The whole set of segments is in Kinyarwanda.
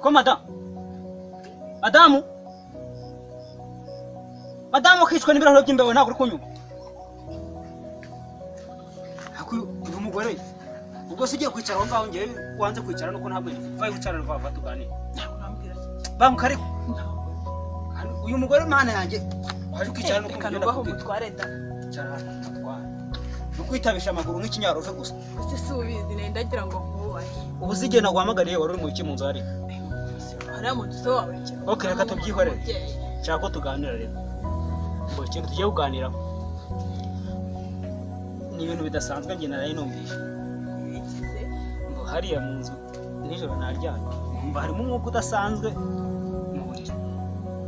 Ko madamu madamu madamu ukicwa n'ibirahuri by'imbeho ntabwo uri kunyumva. Uyu mugore ubwo se ugiye kwicara aho ngaho ngewe wanze kwicara nuko ntabwo vaye wicara vuba tuganire. Banguka ariko uyu mugore mana yanjye waje ukicara nuko ugenda umutware da. Icara mutware. Nukwitabisha amaguru nk'ikinyaruve gusa. Ese si ubizi nenda ndagira ngo nkubahe. Ubu uzigena naguhamagariye wari uri mu iki mu nzu hariya? Hariya mu nzu wawe. Okay, reka tubyihorere. Nshaka ko tuganira rero. Ngo ikintu tugiye kuganiraho ni ibintu bidasanzwe njye naraye numvise. Ngo hariya mu nzu nijoro naryamye numva harimo umwuka udasanzwe mu buriri.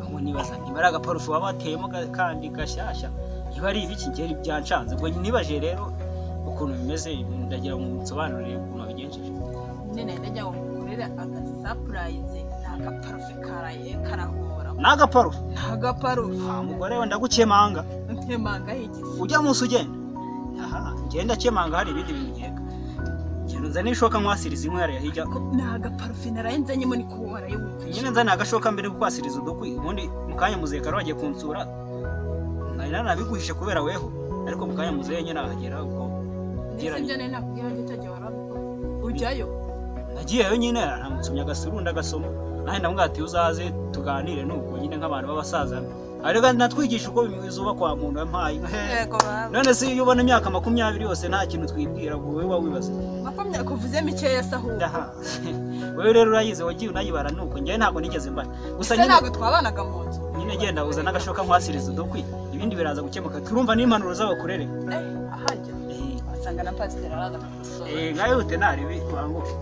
Ngo nibaza niba ari agaparufe waba wateyemo kandi gashyashya, niba ari ibiki ngeri byancanze. Ubwo nibaje rero ukuntu bimeze, ndagira ngo nsobanurire ukuntu wabigenjeje. Nyine ndagira ngo ngukorere agasurprise, ni agaparufe karaye karahumura. Ni agaparufe? Ni agaparufe. Ah, mugore we ndagukemanga. Nkemanga iki? Ujya munsi ugenda. Aha, ngenda kemanga hari ibindi bintu nkeka. Ngenda nzane ishoka nkwasiriza inkwi hariya hirya. Ni agaparufe naraye nzanyemo ni ko warayumvise. Nyine nzane agashoka mbere kukwasiriza udukwi, ubundi mu kanya muzehe karo bagiye kunsura. Nari narabiguhishe kubera weho, ariko mu kanya muzehe nyine ahagera ubwo. Ese ibyo nari nakubwira ngo utajya warabikora. Ujyayo? Nagiyeyo nyine aramutsumya agasuru ndagasoma. Nanjye ndamubwira ati uzaze tuganire nuko nyine nk'abantu b'abasaza. Ariko natwigisha uko zubakwa muntu yampaye. Yego baba. None se iyo ubona imyaka 20 yose nta kintu twibwira ngo wowe wawibaza. 20 kuvuze mikeya se ahubwo. Wewe rero urayize wagiye unayibara nuko njyewe ntabwo nigeze mbara. Gusa nyine ntabwo twabanaga mu nzu. Nyine genda uza n'agashoka nkwasiriza udukwi, ibindi biraza gukemuka. Turumva n'impanuro z'abakurere. Ahajya. Wasanga na pasiteri araza kugusura. Nkayihute naribi wanguke.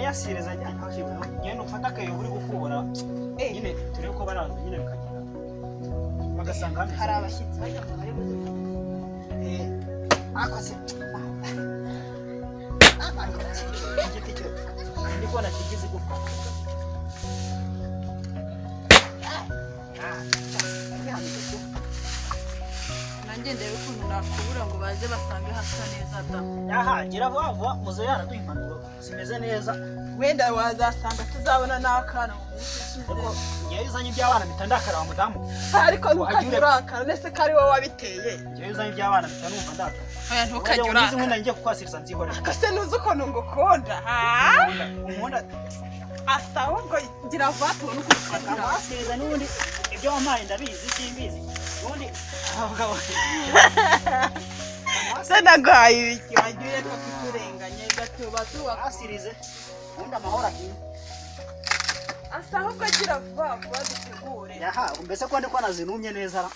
Yasiriza genda ufata akayo uri gukubura nyine turebe ko baraza nyine bikagenda bagasanga hameze. Hari abashyitsi bajya ngo bari buze. Akoze igiti cyo ndi kubona kigize igufwa. Nanjye ndebe ukuntu nakubura ngo baze basange hasa neza da. Aha, gira vuba vuba muze yaraduha impanuro zimeze neza. Wenda wazasanga tuzabona n'akana mu minsi ishize. Ngewe uzanye iby'abana mpita ndakara wa mudamu. Ariko ntukajye urakara, nese ko ari wowe wabiteye. Ngewe uzanye iby'abana mpita numva ndakara. Oya ntukajye urakara. Ngize nkunda ngiye kukwasiriza nzihorera. Ariko se ntuzi ukuntu ngukunda? Unkunda. Asa ahubwo gira vuba tubone ukuntu twagira. Kwasiriza n'ubundi ibyo wampaye ndabizi simbizi. Ubundi abagabo. Se naguhaye ibiki wagiye ureka kuturenganya gatuba tuba. Kwasirize. Ubundi amahoro ahiye. Asa ahubwo gira vuba vuba dutegure. Yaha, mbese ko ndi ko nazinumye neza ra.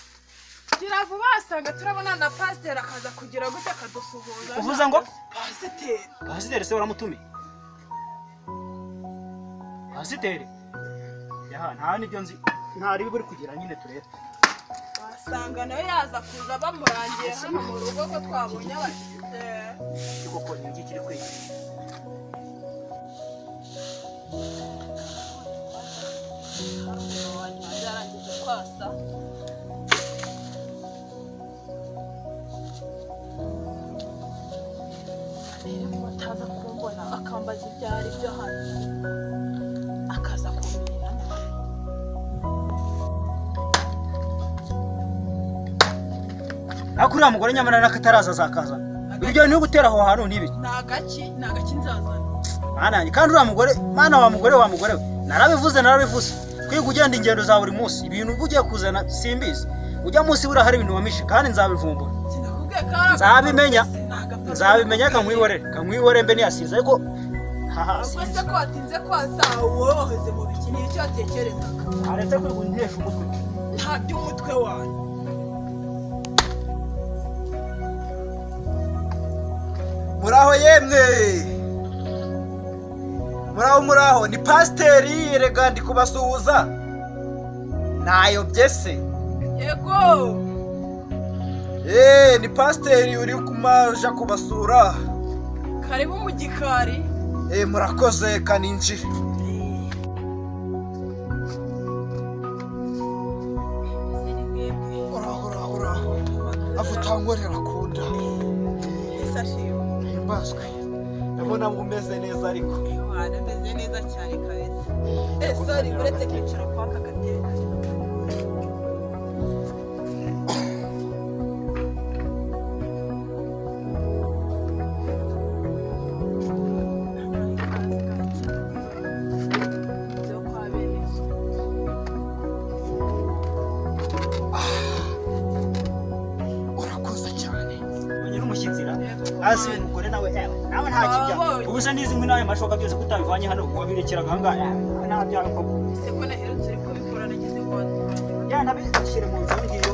Gira vuba asanga turabona na pasiteri akaza kugira gute akadusuhuza. Uvuze ngo pasiteri. Pasiteri se waramutumiye? Pasiteri. Yaha, nta nibyo nzi. Nta ribi buri kugira nyine turebe. Wasanga nawe yaza kuza bamurangiye hano mu rugo ko twabonye abashyitsi. Koko ni iki kiri kwiga? Kwasa rero ataza kumbona akambaza ibyo ari byo hano akaza kumbwira nabi. Ariko uriya mugore nyamara n'akataraza azakaza. Ibyo ni ugutera aho hantu n'ibiki? Ni agaki, ni agaki nzazana. Mana yanjye, kandi uriya mugore, mana wa mugore wa mugore we, narabivuze narabivuze. Kwiga ugenda ingendo za buri munsi, ibintu ugiye kuzana simbizi. Ujya munsi buriya hari ibintu wamishe kandi nzabivumbura. Nzabimenya. Nzabimenya kankwihorere, kankwihorere mbe niyasize ariko haha. Ubwo se ko watinze kwasa wowe wahoze mu biki ni icyo watekerezaga? Aretse kwiga untesha umutwe. Nta by'umutwe wawe. Muraho yemwe. Muraho muraho ni pasiteri rega ndi kubasuhuza. Nayobye se? Yego. Ni pasiteri uri kumaja kubasura. Karibu mu gikari. Murakoze kaninjire. Avutankorera kunda. Isashiyo. Himbazwe. Ndabona umeze neza ariko. Ewa, meze neza cyane kabisa. Sorry, uretse kwicara kwa aka gatebe. Asi umugore nawe nawe nta kijya ubusa nizi ngwi nawe mashoka byose kutabivanye hano wabirekeraga ahangaha nta byawe koko se ko naherutse uri kubikora nagize ngo ya nabishyire mu nzu ngiyo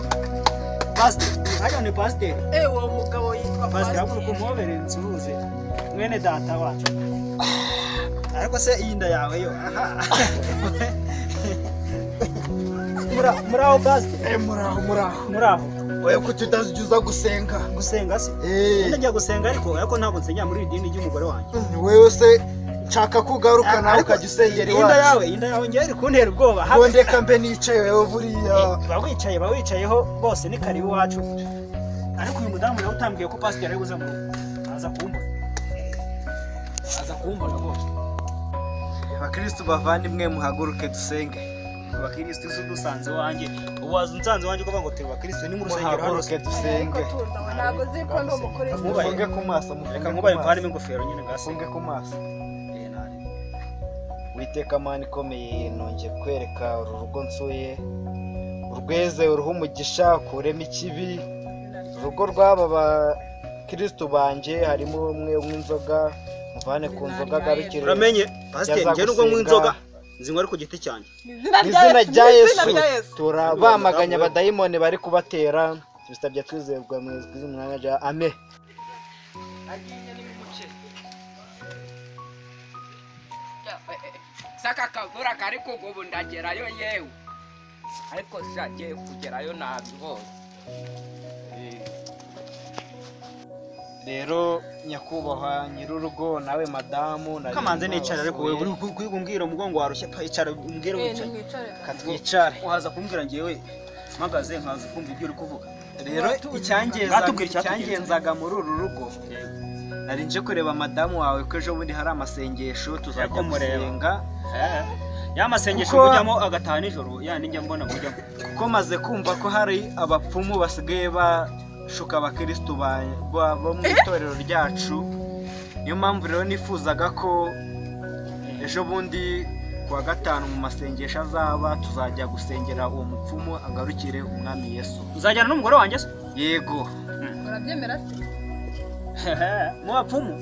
pastor hariya ni pastor uwo mugabo yitwa pastor haguruka umuhobere nsuhuze mwene data wacu ariko se iyi nda yawe yo aha muraho pastor muraho oya ko tutazijuza gusenga gusenga se ndajya gusenga ariko ntabwo nsengera muri idini ry'umugore wanjye wewe se nshaka kugaruka nawe ukajya usengera iwacu inda yawe ngiye iri kuntera ubwoba ngo ndeka mbe nicaye wewe buriya bawicayeho bose ni karibu iwacu ariko uyu mudamu nawe utambwiye ko pasiteri ari buze mu rugo aza kumbona rwose. Abakristu bavandimwe muhaguruke dusenge. Abakristu udusanze wanjye ubu waza unsanze wanjye ukavuga ngo turi abakristu ni mu rusengero hano muhaguruke dusenge. Ntabwo uzi ko ndi umukristu. Mufunge ku maso, reka nkubaye mvanemo ingofero nyine ngase. Mufunge ku maso. Uwiteka Mana ikomeye, nongeye kwereka uru rugo nsuye, urweze uruhe umugisha, ukuremo ikibi. Urugo rw'aba bakristu banjye harimo umwe unywa inzoga, muvane ku nzoga agarukire. Uramenye pasiteri, njye nubwo nywa inzoga nzinywa ari ku giti cyanjye. Izina rya Yesu turabamaganya abadayimoni bari kubatera, tubisabye twizerwa mu izina rya Amen. Saka kavura kari kugwa ubu ndagerayo yewe, ariko shagiye kugerayo nabi hose. Rero nyakubahwa nyir'urugo nawe madamu kamanze nicara, ariko wewe uri kumbwira umugongo warushye, icara umbwire wicaye. Katwicare. Waza kumbwira ngewe mpagaze nkaza kumva ibyo uri kuvuga. Rero icyangenzaga muri uru rugo, nari nje kureba madamu wawe ko ejo bundi hari amasengesho tuzajya gusenga. Ya masengesho mujyamo agataha nijoro, ya ninjya mbona mujyamo. Kuko maze kumva ko hari abapfumu basigaye bashuka abakristu bo mu itorero ryacu. Niyo mpamvu rero nifuzaga ko ejo bundi kuwa gatanu mu masengesho azaba tuzajya gusengera uwo mupfumu agarukire umwami Yesu. Uzajyana n'umugore wanjye se? Yego. Urabyemera se? Mu bapfumu?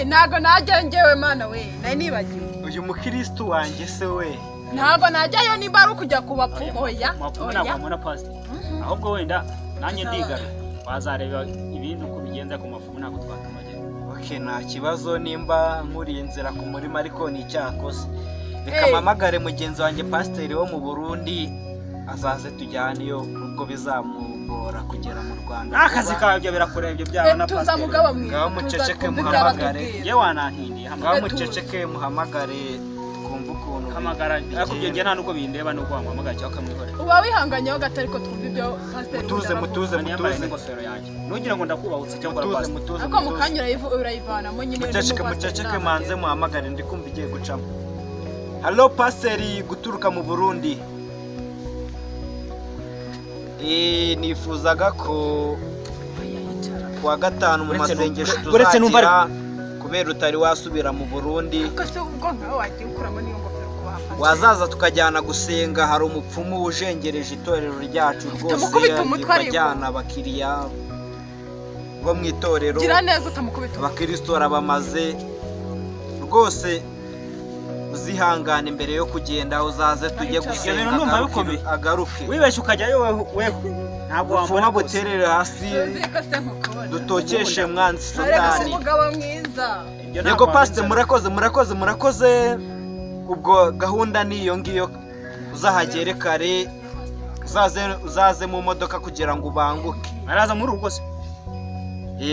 Ntago najya njyewe mana we, nari nibagiwe. Uyu mukristu wanjye se we? Ntago najyayo nimba ari ukujya ku bapfumu, oya. Mapfumu ntabwo mbona pastor. Ahubwo wenda nanjye ndigaruka. Wazareba ibindi uko bigenza ku mapfumu ntabwo twakamagera. Okay, nta kibazo nimba nkuriye inzira ku murima ariko ni icyakoze. Reka mpamagare mugenzi wanjye pasiteri wo mu Burundi azaze tujyane iyo ubwo bizamugora kugera mu Rwanda. Akazi kawe ibyo birakureba ibyo byaba na pasiteri. Ngaho muceceke muhamagare. Yewe wanantindiye. Ngaho muceceke muhamagare twumve ukuntu. Hamagara ariko ibyo ngiye nta nubwo bindeba nubwo wamuhamagara cyangwa ukamwihorera. Uba wihanganyeho gato ariko twumve ibyo pasiteri. Mutuze mutuze mutuze. Ingofero yanjye. Nugira ngo ndakubahutse cyangwa mutuze mutuze. Ariko mukanya urayivanamo nyine. Muceceke muceceke manze muhamagare ndi kumva igiye gucamo. Halo pasiteri guturuka mu Burundi. Nifuzaga ko kuwa gatanu mu masengesho tuzagira kubera utari wasubira mu Burundi. Wazaza tukajyana gusenga, hari umupfumu ujengereje itorero ryacu rwose ajyana abakiriya bo mu itorero. Abakristo barabamaze rwose. Uzihangane imbere yo kugenda uzaze tujye gusenga agaruke. Wibeshye ukajyayo wewe ntabwo wambona buterere hasi dutokeshe mwanzi satani. Yego pastor, murakoze murakoze murakoze. Ubwo gahunda ni iyo ngiyo, uzahagere kare, uzaze mu modoka kugira ngo ubanguke. Araza muri urugo se?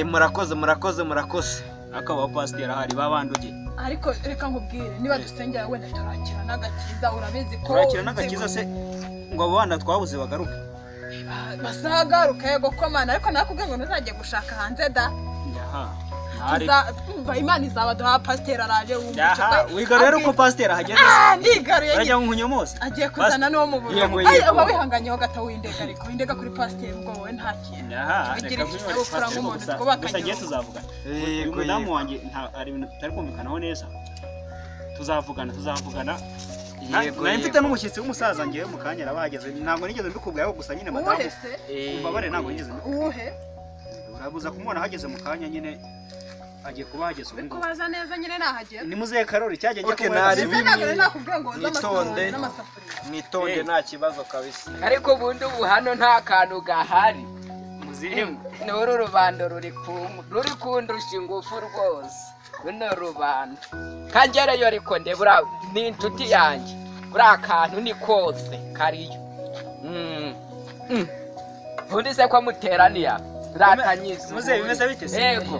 Murakoze murakoze murakoze. Akaba pastor ahari babanduge. Ariko reka nkubwire niba dusengera wenda turakira n'agakiza, urabizi ko turakira n'agakiza se ngo abo bana twabuze bagaruke. Basagaruka yego komana ariko nakubwiye ngo ntuzajye gushaka hanze da. Aha. Imana izabaduha pasiteri araje wumva. Wigaruye rero ko pasiteri ahageze. Ndigaruye. Urajya nkunyomose. Agiye kuzana n'uwo mu bururu. Ai uba wihanganyeho gato windega ariko windega kuri pasiteri ubwo wowe nta kintu. Reka ikinyabupfura nk'umuntu twubakanye. Gusa agiye tuzavugana. Uyu mudamu wanjye hari ibintu tutari kumvikanaho neza. Tuzavugana. Nari mfite n'umushyitsi w'umusaza ngewe mu kanya arabahageze. Ntabwo nigeze mbikubwira gusa nyine madamu. Umbabare ntabwo nigeze mbikubwira. Uwuhe? Urabuza kumubona ahageze mu kanya nyine. Agiye kuba ahageze ubu ngubu. Kubaza neza nyine nahagera. Ni muzehe Karori cyagiye njya kumubona. Mwitonde. Mwitonde nta kibazo kabisa. Ariko ubundi ubu hano nta kantu gahari. Muzehe ni uru rubando ruri kundusha ingufu rwose. Runo rubando. Kangereyo ariko ndebura ni inshuti yanjye. Buriya kantu ni kose kariyo. Ubundi se ko muteraniya ratanyiza. Muzehe bimeze bite se? Yego.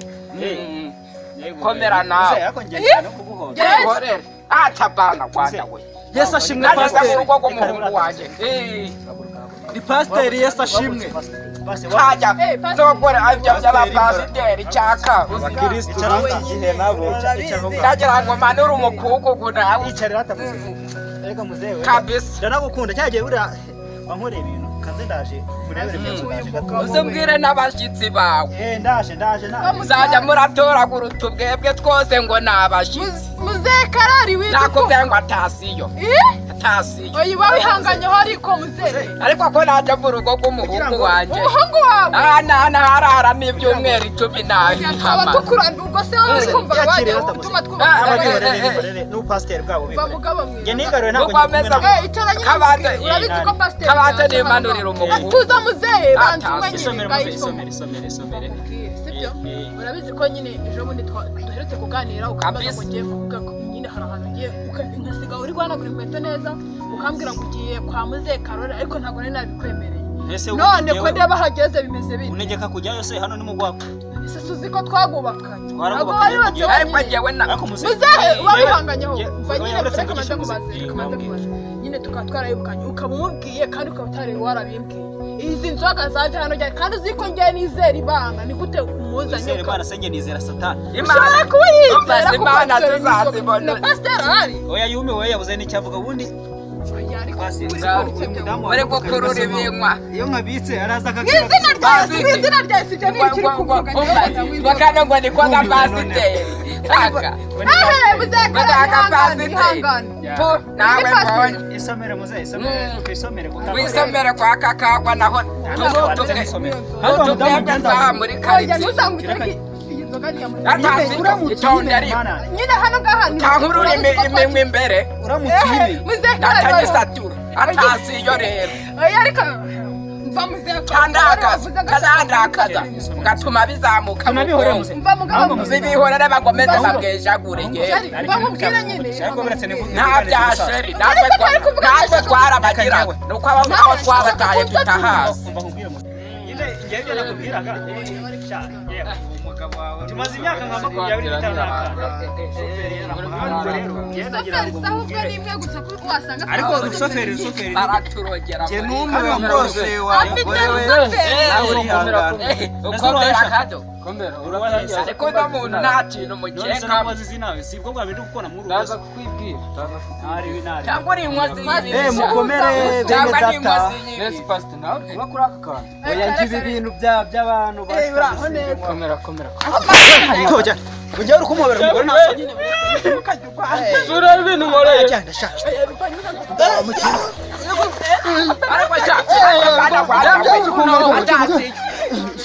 Komera nawe. Muzehe ariko ngiye no kuguhoza. Atabana Rwanda we. Yesu ashimwe pasiteri. Umuhungu wanjye. Ni pasiteri Yesu ashimwe. Kajya togora ibyo by'abapasiteri cyaka. Abakristo b'iki gihe nabo ndagira ngo manure umukungugu nawe. Icarira atamuze. Reka muzehe we. Kabisa. Ndanagukunda cyagiye buriya wankoreye ibintu. Kanze ndaje murebere mu ndaje gato. Uzumbwire n'abashyitsi bawe. Ndaje nawe. Muzajya muratoragura utubwebwe twose ngo ni abashyitsi. Muzehe Karori witwa. Nakubwiye ngo atasiyo. Atasiyo. Oya uba wihanganyeho ariko muzehe. Ariko ko najya mu rugo rw'umuhungu wanjye. Umuhungu wawe? Ntarara n'ibyumweru 10 Twaba tukurana ubwo se wowe uri kumva wajya utuma twubaka. N'ubupasiteri bwabo bikorera. Mugabo mwiza. Njye nigaruye ntabwo ngiye. Urabizi ko pasiteri. Kabanze nimanurira umuhungu. Tuza muzehe banza umwe nyine. Isomere. Sibyo? Urabizi ko nyine ejo bundi duherutse kuganira ukambaza ngo ngiye kuvuga ko nyine hari ahantu ngiye nkasiga uri guhanagura inkweto neza ukambwira ngo ugiye kwa muzehe Karori ariko ntabwo nari nabikwemereye. None ko ndeba hageze bimeze bite? Unegeka kujyayo se hano ni mu gwako. Ese suzi ko twagubakanye. Ntabwo wari ariko njyewe na muzehe wabihanganyeho. Umva nyine reka manze nkubaze. Nyine tukaba twarayibukanye ukaba umubwiye kandi ukaba utari warabimbwiye. Izi nzoga zaje hano cyane kandi uzi ko ngiye nizera Imana ni gute umuzanye nizera Imana se ngiye nizera Satani Imana kuba yizera kuko Imana tuzazibona na pasiteri ahari oya yumiwe yabuze n'icyo avuga ubundi bari gukurura ibinywa iyo nkabitse araza akakira izina rya Yesu ibyo ni ikiri kuvuga bakana ngo ni kwa pasiteri aka muzehe ihangane nawe mbonye isomere muzehe isomere twisomere wisomere kwa kakagwa naho tubwebwe twaha muri karitsiye nyine hano ngaha ntankurura iminywa imbere uramutse uyimeye natagisatura atasiyo rero ariko mva muzehe kazandakaza ugatuma bizamuka mu bwonko zibihorere bagomeze babwejagure nta bya sheri natwe twarabagiraga nuko aho twabataye tutahazi tumaze imyaka nka 25 ariko rusoferi baraturogera njye numiwe rwose wa mugore we nawe urihangana ukomera kado ariko uno muntu nta kintu mukeka sibwo bwa mbere gukora muri ndaza kukwibwira cyangwa uri inkozi y'ibibi mukomere bene cyangwa ni data inkozi y'ibibi nesi pastor nawe uba kuri aka kantu oya ngibi ibintu by'abantu komera komera tojya ujya uri kumubera umugore ntasoni sura ibintu nkoreye ariko cya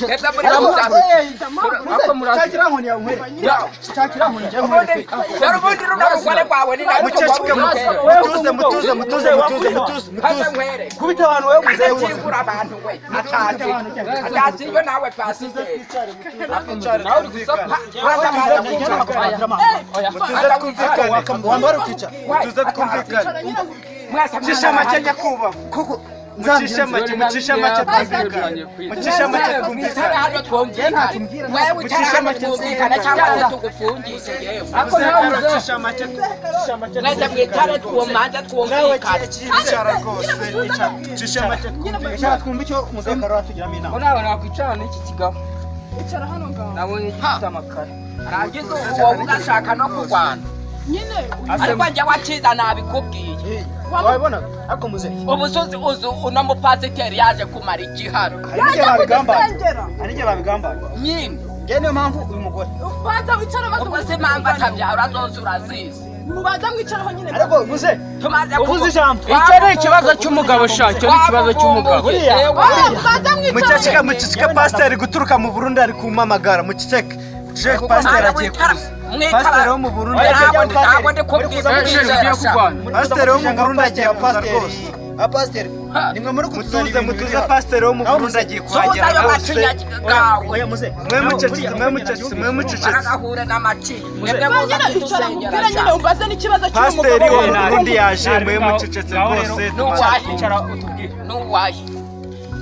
ndetse muri ubundi runo rugore rwawe ni muceceke mutuze mutuze mutuze mutuze mutuze mutuze kubita abantu wewe muzehe kingura abantu we atazi atazi iyo nawe pasiteri nawe uri gusapa mutuze twumvikane wambara ukica mutuze twumvikane cisha make nyakubahwa kuko Mucishe make, mucishe make twumvikane. Mucishe make twumvikane. Hano twumvikane. Wewe wicara hano twumvikane cyangwa se tugufungishe yewe. Ako nawe mucishe make, mucishe make. Mwese mwicare twumanze twumvikane. Icara rwose, icara. Mucishe make twumvikane. Icara twumve icyo muzehe Karori atugiramo inama. Ko nawe nakwicara n'iki kigabo. Icara hano ngaho. Nabonye gifite amakara. Arangiza uwo ugashaka no kurwana. Nyine ariko njye wakiza nabikubwiye. Wabibonaga ariko muzehe. Ubusuzi uzu uno mupasiteri yaje kumara igihano. Hari n'igihe babigambanye. Hari n'igihe babigambanye. Nyine. Njye niyo mpamvu uyu mugore. Ubanza wicara maze ubwo se mpamvu atabyara zose urazizi. Mubanza mwicaraho nyine. Ariko muzehe tumaze uvuze ijambo. Icyo ni ikibazo cy'umugabo sha, icyo ni ikibazo cy'umugabo. Mubanza mwicaraho. Muceceke, muceceke, pasiteri guturuka mu Burundi ari kumpamagara. Muceceke. Muceceke, pasiteri agiye kuza. Pasiteri wo mu Burundi pasiteri wo mu Burundi agiye kuza rwose. Pasiteri nimwe muri mutuze, mutuze, pasiteri wo mu Burundi agiye kuhagera rwose. Oya muzehe. Mwe mucecetse, mwe mucecetse, mwe mucecetse. Baragahure n'amacinya. Mwebwe muza Nyine icara nkubwire nyine umbaze n'ikibazo cy'uyu Pasiteri wo mu mugabo. Burundi yaje, mwe mucecetse rwose. N'uwahe? Icara utubwire. N'uwahe?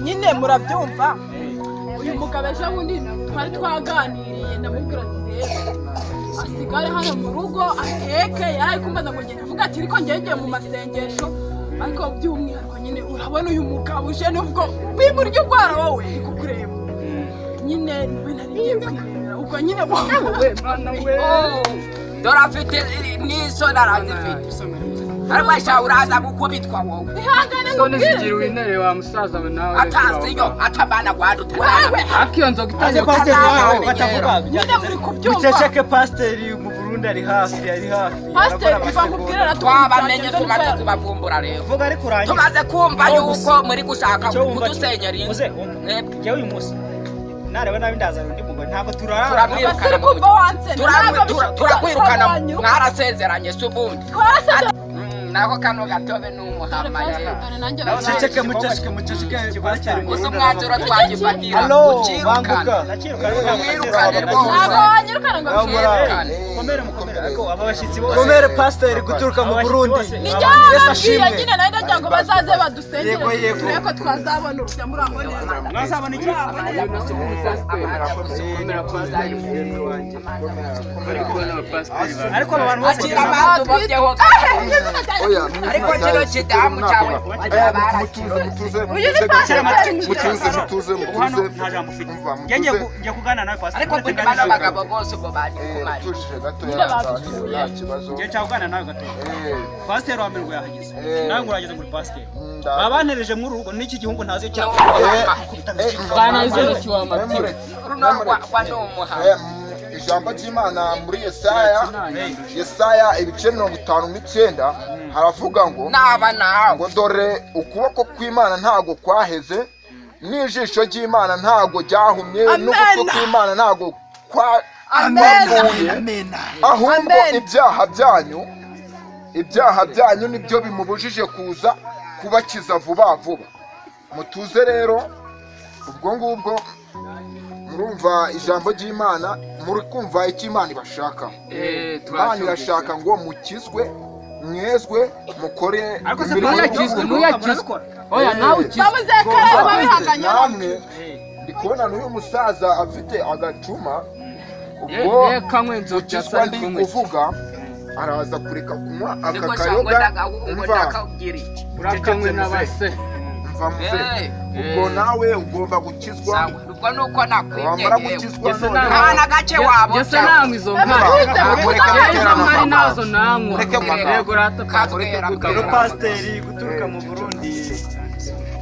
Nyine murabyumva. Uyu mugabo ejo bundi twari twaganiriye ndamubwira ati rero asigare hano mu rugo ateke, yari kumbaza ngo ngende avuga ati ariko ngiye mu masengesho, ariko by'umwihariko nyine urabona uyu mugabo uje nubwo bimurya urwara wowe ndi kukureba nyine niwe nari ngiye kwirebera ubwo nyine wowe Dore afite n'isoni arazifite. Ariko sha uraza gukubitwa wowe. Ihangane Isoni nkubwire. zigira winere wa musaza we nawe. Ataziyo atabana gwadutwara. Ariko iyo nzoga itangiye Pasiteri kutazana batavuga. Nyine muri kubyumva. Muceceke, pasiteri mu Burundi ari hafi, ari hafi. Pasiteri uva nkubwire na Twabamenye tumaze kubavumbura rero. Vuga ariko urangize. Tumaze kumva yuko muri gushaka Icyo wumva kudusenyera inzu. Muzehe wumva. Mwebwe Njyewe uyu munsi nareba nabi ndazana undi mugore ntabwo turara. turamwirukana. Pasiteri kumva wanse. Turakwirukana mwarasezeranye se ubundi. Twarasezeranye. Naho kano gatobe ni umuhama yewe. Muceceke, muceceke, muceceke, pasiteri mu Uzi Burundi. umwanzuro twagifatira Halo, ukirukana. banguka. Mwirukane rwose. Ntabwo wanyirukana ngo Mwirukane. Mukomere, mukomere. Ariko aba bashyitsi bose. Komere pasiteri guturuka mu Burundi. Nijye Yesu bababwiye ashimwe. nyine nawe ndagira ngo bazaze badusengere Yego, yego. turebe ko twazabona urujya muri aho neza. Mwazabona iki? Ariko aba bantu bose Akira abantu bobyeho. Ariko kino kidamu cyawe Uyu ni pasiteri. Mutuze, mutuze, ubu hano mutuze. nta jambo ufite. Umva, Njye ngiye mutuze. ngiye kuganira nawe pasiteri. Ariko Uretse kuri bano nganira nawe. bagabo bose ubwo baje kumara. Utujije gatoya, Nyine badusuye. nta kibazo. Ngiye nshaka kuganira nawe gatoya. Pasiteri wa mbere ngo yahageze. Nawe ngo urahageze ngo uri pasiteri. Nda- Baba bantereje muri uru rugo n'iki gihungu ntazi icyo Bana izo kiwa matiyo. Runo rwa ni umuhama. Ijambo ry'Imana muri Yesaya, Yesaya ibice 59 haravuga ngo Naba nawe. ngo dore ukuboko kw'Imana ntago kwaheze, n'ijisho ry'Imana ntago ryahumye, n'ugutwi kw'Imana ntago kwapfuye, ahubwo ibyaha byanyu, ibyaha byanyu nibyo bimubujije kuza kubakiza vuba vuba. Mutuze rero, ubwo ngubwo murumva ijambo ry'Imana, muri kumva icyo Imana ibashaka. Imana irashaka ngo mukizwe, mwezwe, mukore Ariko se imirimo pasiteri, Nuyakizwe, y'urukundo. nuyakizwe. Oya nawe ukizwe. Bamuzekare babihanganye. Namwe ndi kubona n'uyu musaza afite agacuma, ubwo Ye kanywe inzoga gukizwa ari ndi kunywa. kuvuga araza kureka kunywa aka Niko shango kayoga. ndagahungu Umva, ndakabwira iki. Urakanywe n'abase. umva muze, Eh, ubwo nawe ugomba gukizwa, sawa. Ubwo nuko nakwimye wamara yewe. gukizwa Yese noneho Nta na gace wabo. Yese nanywa izo nkari. Mureke Izo guterana nkari amagambo. nazo nanywa. Mureke amagambo. Yego rata Kabwera, Rero pasiteri guturuka mu Burundi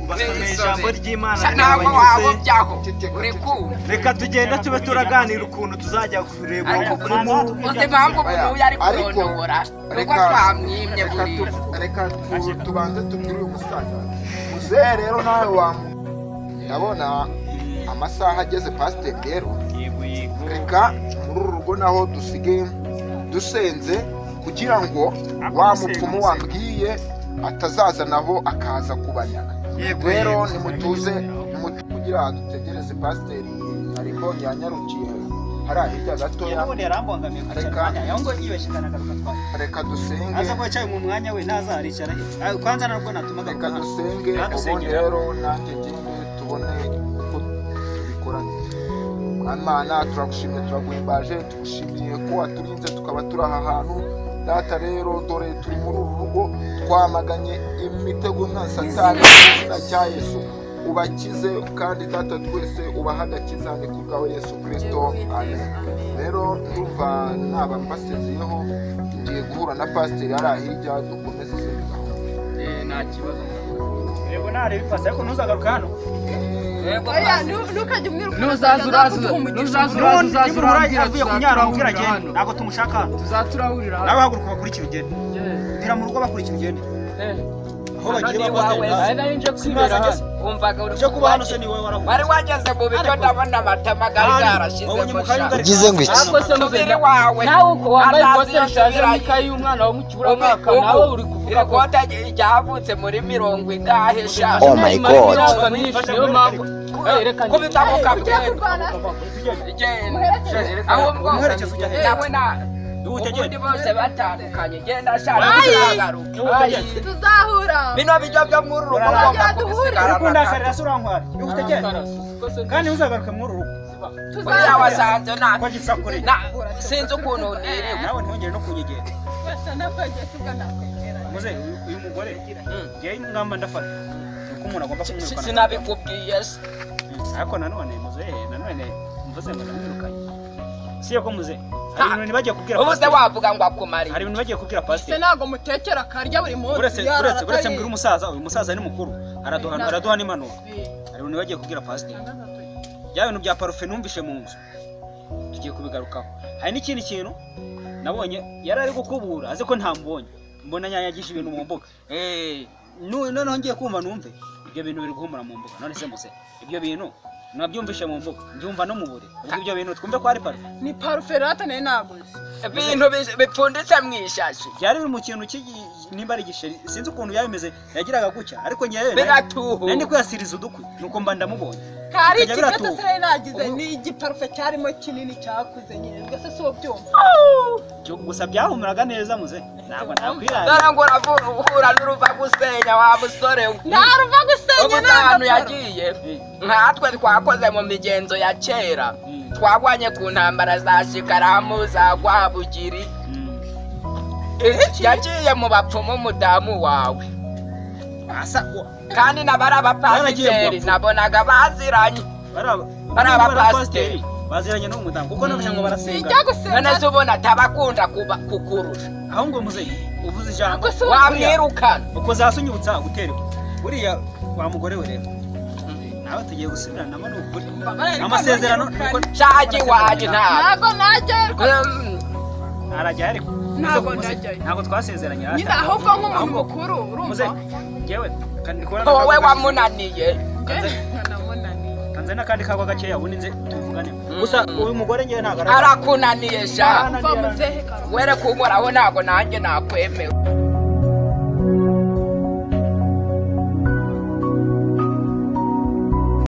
ubasomeye ijambo ry'Imana Ntabwo ryabanyuze. wabobyaho. Uri kumva. Reka tugenda tube turaganira ukuntu tuzajya kureba Ariko umupfumu. uzi impamvu umuntu uyu ari Ariko, kurondora nuko reka- twamwimye reka buriya. reka tubanze tubwire uyu musaza muzehe rero nawe wamu ndabona amasaha ageze pasiteri rero Yego yego. reka muri uru rugo naho dusige dusenze kugira ngo wa mupfumu wambwiye atazaza naho akaza kubanyaga. Rero nimutuze, nimutuze kugira dutegereze pasiteri ariko yanyarukiye Hariya hirya gatoya. N'ubundi yarambangamiye kwicara aho ngo yibeshye kanagaruka twa. Reka dusenge. Aza ko yicaye mu mwanya we naza aricara he. Kwanza nabwo natumaga. Reka dusenge ubundi rero nanjye ngende tubone uko tubikora. Imana turagushimye, turaguhimbaje, tugushimiye ko waturinze tukaba turi aha hantu. Data rero dore turi muri uru rugo, twamaganye imitego na Satani mu izina rya Yesu. Ubakize kandi data twese ubaha agakiza ni ku bwawe Yesu Kristo, amen. Rero ndumva naba mbasezeyeho, ngiye guhura na pasiteri hariya hirya dukomeze izindi gahunda. Nta kibazo. Yego nareba ipasi ariko ntuzagaruka hano. Ntukajye umwiruka. Nuzaza uraza avuye kunyara ubwira agende. Ntabwo tumushaka hano. Tuzaturahurira hano. Nawe haguruka bakurikira ugende. Dira mu rugo bakurikira ugende. Aho bagiye bakoze. Umvaga uri kuba hano se ni wowe warahuye. Wari wageze mu biryo ndabona amatama gari garashize musha. Ugize ngo iki? Umubiri wawe. Nawe uko wambaye ikote rishaje n'ikayi y'umwana wo mu kiburamwaka, nawe uri kuvuga ko ikote ryavutse muri mirongo ingahe sha. Oh my God. Niyo mpamvu kubita mu kabwenda. Ahubwo nawe na ubundi bose batandukanye genda sha ntuzagaruke. Tuzahura. Bino bijyo byo muri uru rugo ugomba kubisigarana. Ukundakarira se urankwara. Ihute kandi ntuzagaruke muri uru rugo. Buriya wasanze na Ko gisakure. sinzi ukuntu niriwe. Nawe ntongere no kunyegera. Muze uyu mugore ngiye ingamba ndafata. Nuko umuntu agomba kumwirukana. Sinabikubwiye se. Ariko nanone muze nanone mvuze ngo ndamwirukanye. Siyo ko muze. Hari ibintu bagiye kubwira. Ubu se wavuga ngo akumariye. Hari ibintu bagiye kubwira pasiteri. Se ntago mutekera akarya buri munsi. Uretse mbwira umusaza, uyu musaza ni mukuru. Araduha n'impanuro. Hari ibintu bagiye kubwira pasiteri. Bya bintu bya parufe numvishe mu nzu. Tugiye kubigarukaho. Hari n'ikindi kintu nabonye yari ari gukubura azi ko ntambonye. Mbona nyanyagisha ibintu mu mbuga. Noneho ngiye kumva numve ibyo bintu biri guhumura mu mbuga. None se muze ibyo bintu nabyumvishe mu mbuga mbyumva no mu buriri. Ubwo ibyo bintu twumve ko ari parufe. Ni parufe rata nayo naguze. Ibintu bipfunditse mu ishashi. Byari biri mu kintu nimba ari igisheri sinzi ukuntu byabimeze yagiraga gutya ariko ngewe biratuhu. Nari kwiyasiriza udukwi nuko mba ndamubonye. Kari ikigato se nari nagize ni igiparufe cyarimo kinini cyakuze nyine ubwo se si ubyumva. Gusa byahumuraga neza muze. Ntabwo nakwirara. Dore ngo urahura n'uruva gusenya wa musore we. Nta ruva gusenya ntabwo. Ahantu yagiye nkatwe twakoze mu migenzo ya kera. Twagwanye ku ntambara za Shikaramu za Rwabugiri. Yagiye mu bapfumu umudamu wawe. Kandi n'abari abapasiteri nabonaga baziranye. Bari abapasiteri baziranye n'umudamu kuko nabasha ngo barasenga. None se ubona atabakunda kukurusha. Aho ngo muzeyi uvuze ijambo wamwirukana. Uko zasunyutsa guterwa. Buriya wa mugore we rero. Nawe tugiye gusubiranamo n'ukuri. Amasezerano nuko shaji waje ntabwo najya arajya ariko ntabwo najya. Ntabwo twasezeranye nyine ahubwo nk'umuntu mukuru urumva. Yewe wowe wamunaniye. Kanze n'akandi kagwa gakeya ubundi nze tuvugane. Gusa uyu mugore ngewe ntabwo arakunaniye sha. Were kunkoraho ntabwo nanjye nakwemewe.